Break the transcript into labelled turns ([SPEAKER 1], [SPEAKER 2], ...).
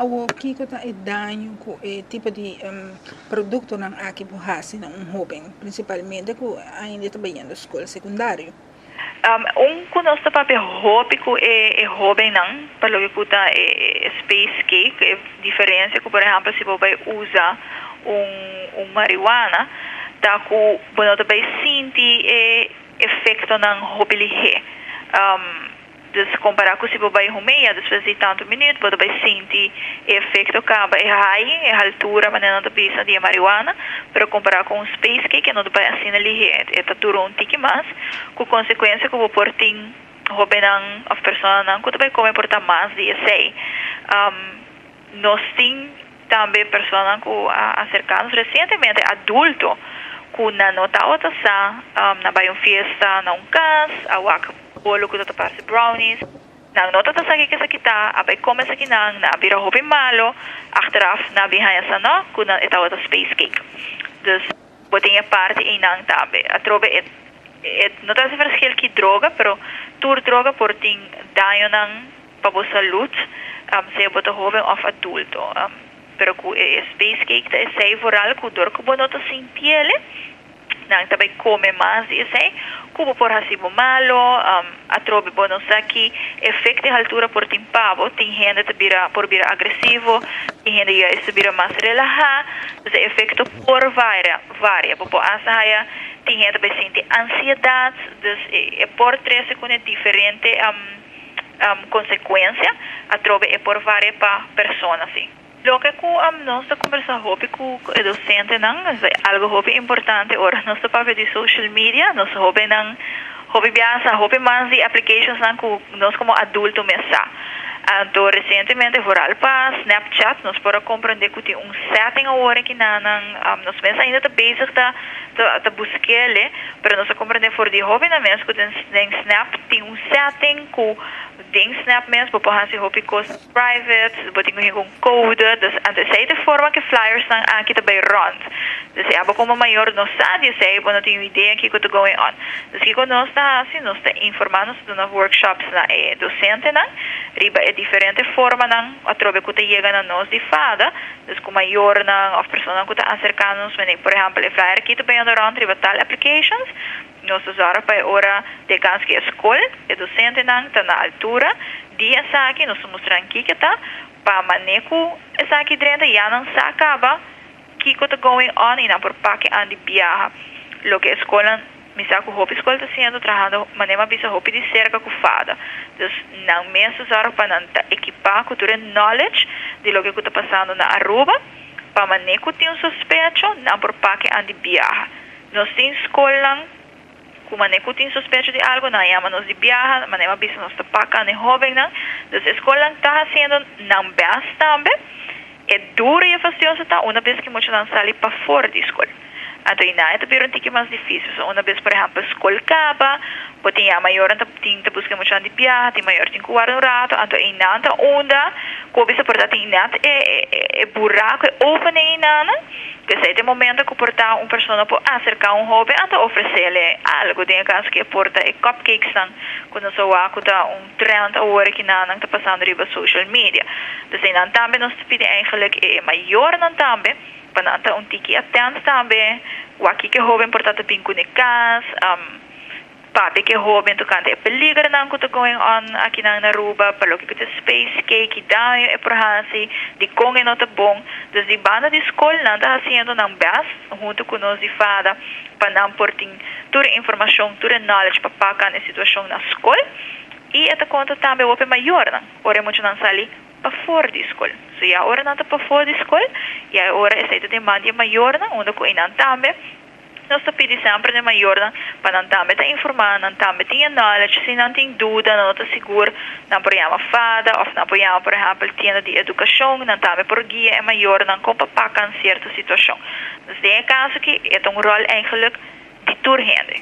[SPEAKER 1] Awor kiko ta e daño ku e tipo di produktonan aki por hasi na un hóben, prinsipalmente ku ainda ta bayendo skol sekundario?
[SPEAKER 2] Un ku nos ta papia hopi ku e hóbennan pa loke ku ta e space cake, e diferensia ku por ehèmpel si bo bai usa un marihuana ta ku bo no ta bai sinti e efektonan hopi lihé. Dus kompará ku si bo bai humea despues di tantu minüt bo ta bai sinti e efekto kaba, e high, e haltura manera nan ta bisa di e marihuana, pero kompará ku un space cake e no ta bai asina lihé, e ta dura un tiki mas, ku konsekuensia ku bo por tin hobennan òf personanan ku ta bai kome por ta mas di esei. Nos tin tambe personanan ku a aserká nos resientemente, adulto, ku nan no tabata sa, nan bai un fiesta na un kas, a wak Bolo ku ta ta parse brownies. Nan no ta ta sa kiko esaki ta, a bai kome esakinan, nan a bira hopi malo, achteraf nan a bin haña sa no ku nan e tabata space cake. Dus bo tin e parti einan tambe. Atrobe e e no ta hasi verschil ki droga, pero tur droga por tin dañonan pa bo salud, sea bo ta hoben of adulto. Pero ku e space cake ta esei vooral ku dor ku bo no ta sintiele, Nan ta bai kome mas di esei ku bo por hasi bo malo. Atrobe bo no sa ki efekto e haltura por tin pa bo. Tin hende ta bira por bira agresivo, tin hende juist ta bira mas relahá. Dus e efekto por varia varia. Bo por asta haya tin hende ta bai sinti ansiedat. Dus e por trese ku ne diferente konsekuensia. Atrobe e por varia pa persona si. Loke ku nos ta kombersá hopi ku e dosentenan, algu hopi importante ora nos ta papia di social media, nos hóbennan hopi biaha sa hopi mas di applicationsnan ku nos komo adulto mes sa. Anto resientemente vooral pa Snapchat nos por a komprendé ku tin un setting awor aki nan, nos mes ainda ta bezig ta ta busk'el, pero nos a komprendé for di hóbennan mes ku den Snap tin un setting ku den Snap mes bo por hasi hopi kos. Private, bo tin ku hinka un code, dus anto esei ta e forma ku e flyersnan aki ta bai rond. Dus si abo komo mayor no sa di esei, bo no tin un idea kiko ta going on. Dus kiko nos ta hasi, nos ta informa, nos ta duna workshops na e dosentenan riba e diferente formanan atrobe ku ta yega na nos di fada, dus ku mayornan òf personanan ku ta aserka nos, mene por ehèmpel e flyer aki ta bayendo rond riba tal applications, Nos ta zòrg pa e ora di e kans ku e skol, e dosentenan ta na altura di esaki. Nos ta mustra nan kiko ta pa manera ku esaki drenta ya nan sa kaba kiko ta going on i nan por pake an di biaha. Loke e skolnan, mi sa ku hopi skol ta siendo trahando manera mi a bisa hopi di serka ku fada. Dus nan mes ta zòrg pa nan ta ekipá ku tur e knowledge di loke ku ta pasando na Aruba pa manera ku tin un sospecho nan por pake an di biaha. Nos tin skolnan ku manera ku tin sospecho di algu, nan a yama nos di biaha, manera mi a bisa nos ta paka na e hóbennan. Dus e skolnan ta hasiendo nan bèst tambe. E duru i e fastioso ta una bes ku e muchanan sali pafor di skol. Anto i nan e ta bira un tiki mas difísil. So una bes por ehèmpel skol kaba, bo tin ya mayornan ta tin ta buska e muchanan di biaha, tin mayor tin ku warda un rato, anto einan ta unda ku bo bisa por ta tin nèt e e buraku, e opening einanan. P'esei ta e momento ku por ta un persona por aserká un hóben anto ofresele algu. Den e kaso ku e por ta e cupcakesnan ku nos a wak ku ta un trend awor aki nan nan ta pasando riba social media. P'esei nan tambe nos ta pidi eigenlijk e mayornan tambe pa nan ta un tiki atent tambe wak kiko e hóben por ta ta bin kuné kas. Papia ku e hóben tokante e peligernan ku ta going on akinan na Aruba, pa loke ku ta space cake, ki daño e por hasi, dikon e no ta bon. Dus di banda di skol nan ta hasiendo nan best huntu ku nos di fada pa nan por tin tur e informashon, tur e knowledge pa pakan e situashon na skol. I e ta konta tambe hopi mayornan ora e muchanan sali pafor di skol. So ya ora nan ta pafor di skol, ya e ora esei ta den man di e mayornan unda ku einan tambe. Nos ta pidi semper n'e mayornan pa nan tambe ta informá, nan tambe tin e knowledge. Si nan tin duda, nan no ta sigur, nan por yama fada òf nan por yama por ehèmpel tienda di edukashon, nan tambe por guia e mayornan kon pa paka un sierto situashon. Dus den e kaso aki e ta un ròl eigenlik di tur hende.